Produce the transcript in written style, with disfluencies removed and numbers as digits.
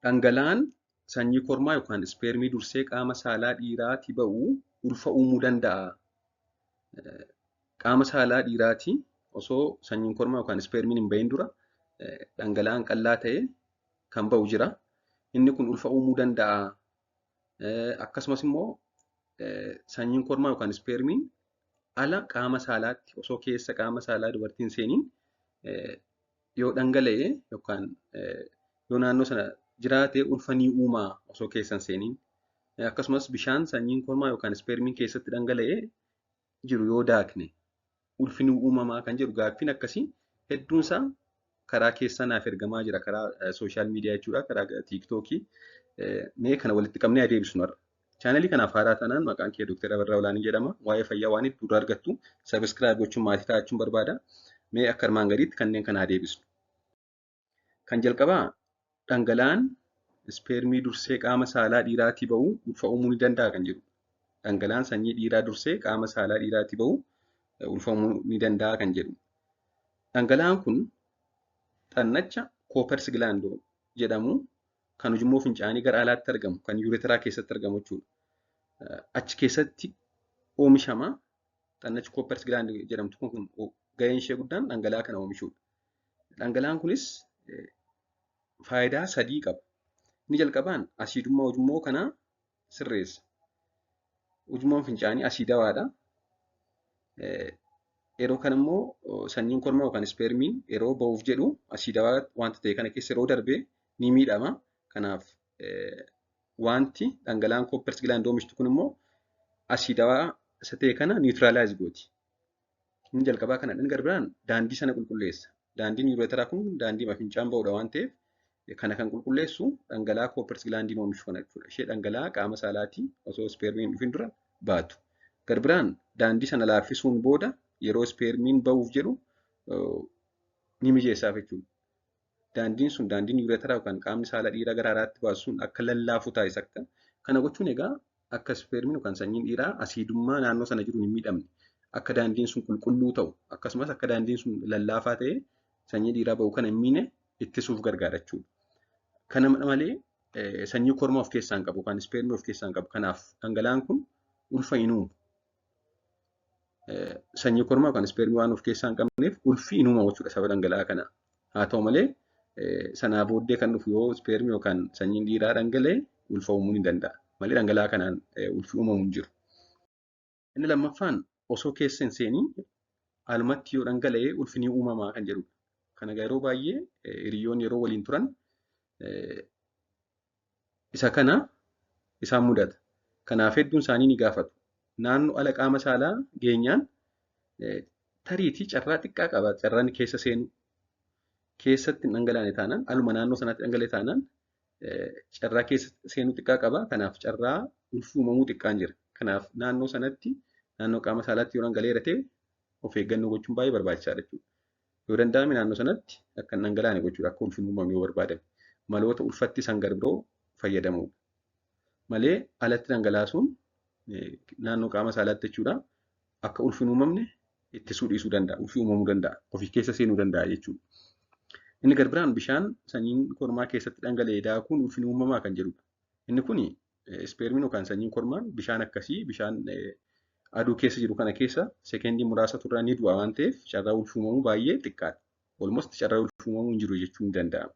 Dhangala'aan sanyii kormaa yookaan ispeermii dursee qaama saalaa dhiiraatii ba'u ulfa uumuu danda'a. Qaama saalaa dhiiraatii osoo sanyiin kormaa yookaan ispeermiin hin bahin dura dhangala'aan qal'aa ta'e kan ba'u jira. Inni kun ulfa uumuu danda'a. Akkasumas immoo sanyiin kormaa yookaan ispeermiin ala qaama saalaatti osoo keessa qaama saalaa dubartiin hin seeniin yoo dhangala'e yookaan yoo naannoo sana jiraate ulfa ni uumaa osoo keessa hin seeniin. Akkasumas bishaan sanyiin kormaa yookaan ispeermiin keessatti dhangala'ee jiru yoo daakne ulfi ni uumamaa kan jedhu gaaffiin akkasii hedduunsaa karaa keessaa naaf ergamaa jira, karaa social media jechuudha, karaa TikTokii. Mee kana walitti qabnee adeemsinu har'a. Chaanalii kanaaf haaraa taanaan maqaan kee Dr. Abarraa Olaanii jedhama. Waa'ee fayyaa waan hedduu irraa argattu subscribe gochuun maatii ta'achuun barbaada. Mee akka armaan gadiitti kanneen kana adeemsinu. Kan jalqabaa dhangala'aan ispeermii dursee qaama saalaa dhiiraatii ba'u ulfa uumuu ni danda'a kan jedhu. Dhangala'aan sanyii dhiiraa dursee qaama saalaa dhiiraatii ba'u ulfa uumuu ni danda'a kan jedhu. Dhangala'aan kun xannacha Cowper's gland jedhamu kan ujummoo fincaanii gara alaatti argamu, kan urethra keessatti argamu jechuudha. Achi keessatti oomishama. Xannachi Cowper's gland jedhamtu kun gaheen ishee guddaan dhangala'aa kana oomishuudha. Dhangala'aan kunis faayidaa sadii qaba. Inni jalqabaan asiidummaa ujummoo kanaa sirreessa. Ujummoon fincaanii asiidawaadha. Yeroo kana immoo sanyiin kormaa yookaan ispeermiin yeroo ba'uuf jedhu asiidawaa wanta ta'e kana keessa yeroo darbe ni miidhama. Kanaaf wanti dhangala'aan Cowper's gland oomishtu kun immoo asiidawaa isa ta'e kana neutralize gooti. Inni jalqabaa kana. Inni gara biraan daandii sana qulqulleessa. Daandiin urethra kun daandii fincaan ba'udha waan ta'eef kana kan qulqulleessu dhangala'aa Cowper's glandiin oomishu kana jechuudha. Ishee dhangala'aa qaama saalaatii osoo ispeermiin dhufin dura baatu. Gara biraan daandii sana laaffisuun booda yeroo ispeermiin ba'uuf jedhu ni mijeessaaf jechuudha. Daandiin sun, daandiin urethra yookaan qaamni saala dhiiraa gara alaatti baasu sun akka lallaafu taasisa. Akka kana gochuun egaa akka ispeermiin yookaan sanyiin dhiiraa asiidummaa naannoo sana jiruun hin miidhamne, akka daandiin sun qulqulluu ta'u, akkasumas akka daandiin sun lallaafaa ta'e sanyii dhiiraa ba'u kana hin miine ittisuuf gargaara jechuudha. Kana malee sanyii kormaa of keessaa hin qabu yookaan ispeermii of keessaa hin qabu. Kanaaf dhangala'aan kun ulfa hin uumu. Sanyii kormaa yookaan ispeermii waan of keessaa hin qabneef ulfi hin uumamu jechuudha sababa dhangala'aa kanaa. Haa ta'u malee sanaa booddee kan dhufu yoo ispeermii yookaan sanyiin dhiiraa dhangala'e ulfa uumuu ni danda'a. Malee dhangala'aa kanaan ulfi uumamu hin jiru. Inni lammaffaan osoo keessa hin seeniin alumatti yoo dhangala'e ulfi ni uumamaa kan jedhudha. Kana yeroo baay'ee hiriyoonni yeroo waliin turan isa kana isaan mudata. Kanaaf hedduun isaanii ni gaafatu. Naannoo ala qaama saalaa geenyaan tariitii carraa xiqqaa qaba carraan keessa seenu. Keessatti hin dhangalaane taanaan, aluma naannoo sanatti dhangala'e taanaan carraa keessa seenuu xiqqaa qaba. Kanaaf carraa ulfi uumamuu xiqqaan jira. Kanaaf naannoo sanatti, naannoo qaama saalaatti yoo dhangala'eera ta'e of eeggannoo gochuun baay'ee barbaachisaadha jechuudha. Yoo danda'ame naannoo sanatti akka hin dhangalaane gochuudha, akka ulfi hin uumamne yoo barbaadame. Maloota ulfatti isaan gara biroo fayyadamuudha. Malee alatti dhangalaasuun naannoo qaama saalaatti jechuudha, akka ulfi hin uumamne ittisuu dhiisuu danda'a. Ulfi uumamuu danda'a. Ofii keessa seenuu danda'a jechuudha. Inni gara biraan bishaan sanyiin kormaa keessatti dhangala'e daakuun ulfi ni uumamaa kan jedhudha. Inni kun ispeermiin yookaan sanyiin kormaan bishaan akkasii, bishaan aduu keessa jiru kana keessa sekendii muraasa turraa ni du'a waan ta'eef carraa ulfi uumamuu baay'ee xiqqaadha. Almost carraa ulfi uumamuu hin jiru jechuun ni danda'ama.